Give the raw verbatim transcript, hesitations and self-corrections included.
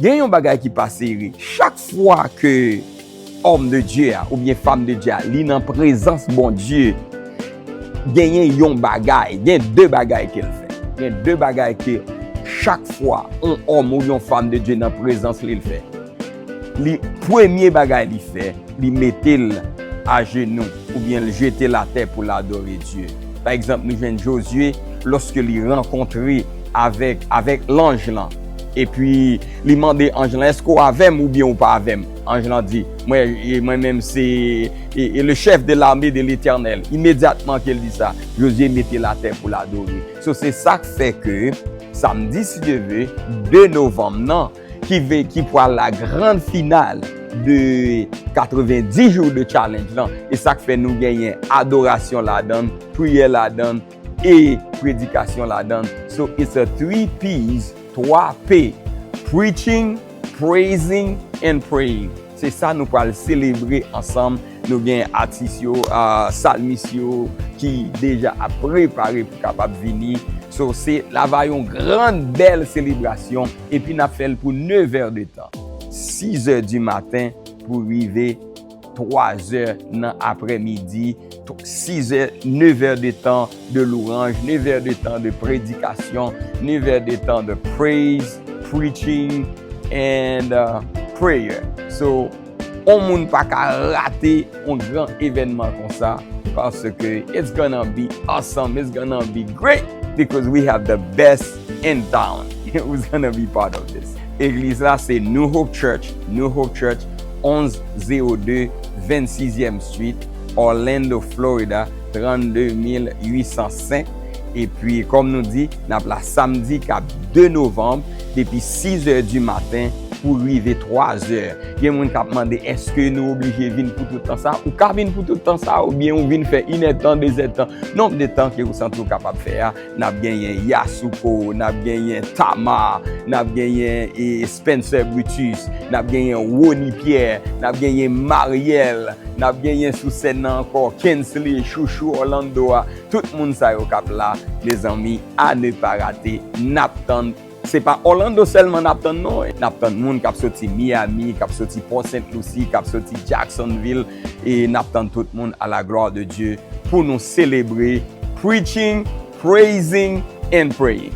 Gen yon bagay ki pa serye. Chak fwa ke homme de Dieu a oubyen femme de Dieu a li nan prezans Bondye, genyen yon bagay, gen de bagay ke l fè. Gen de bagay ke chak fwa yon homme ou yon femme de Dieu nan prezans li, l fè. Li, premye bagay li fè, li mete l ajenou oubyen l jete l atè pou l adore Dye. Pa egzanp, nou jwenn Jozye, lòske li rankontre avèk, avèk lanj lan, epi li mande anj lan, èske w avè m oubyen ou pa avè m? Anj lan di, mwen, e mwen menm se e, e le chef de l'armée de l'Éternel. Imedyatman ke l di sa, Jozye mete l atè pou l adore. So, se sa k fè ke samdi, si Dye ve, de novanm nan, ki ve, ki pral la grand finale de katrevendis jou de challenge lan. E sa k fè nou genyen adorasyon ladan l, priyè ladan l, e predikasyon ladan l. So it's a three P's, twa P, preaching, praising and praying. Se sa nou pral selebre ansanm. Nou gen atis yo, ah, salmis yo ki deja ap prepare pou kapab vini. So, se, la va yon gran bèl selebrasyon. Epi n ap fè l pou nev è de tan. Sis è di maten pou rive twa è nan aprèmidi. Sis è, nev è de tan de louanj, nev è de tan de predikasyon, nev è de tan de praise, preaching, and uh, prayer. So, yon moun pa ka rate yon gran evènman konsa, paske it's gonna be awesome, it's gonna be great, because we have the best in town who's gonna be part of this. Egliz la se New Hope Church, New Hope Church, onz zewo de vennsizyèm Street, Orlando, Florida, trannde mil uitsan senk. Epi, kòm nou di, n ap la samdi k ap de novanm, depi sis è di maten pou rive twa è. Gen moun k ap mande, èske nou oblije vin pou tout tan sa? Ou ka vin pou tout tan sa, oubyen ou vin fè inèdtan, dezèdtan. Nonb de tan ke ou santi ou kapab fè a, n ap genyen Yasuko, n ap genyen Tama, n ap genyen, e, Spencer Brutus, n ap genyen Rony Pierre, n ap genyen Mariel, n ap genyen sou sèn nan ankò Kensley, Chouchou Orlando a. Tout moun sa yo k ap la, mezanmi, à ne pas rater, n ap tann. Se pa Orlando sèlman n ap tann non, n ap tann moun k ap soti Miami, k ap soti Port Saint Lucie, k ap soti Jacksonville, e n ap tann tout moun à la gloire de Dieu pou nou selebre preaching, praising and praying.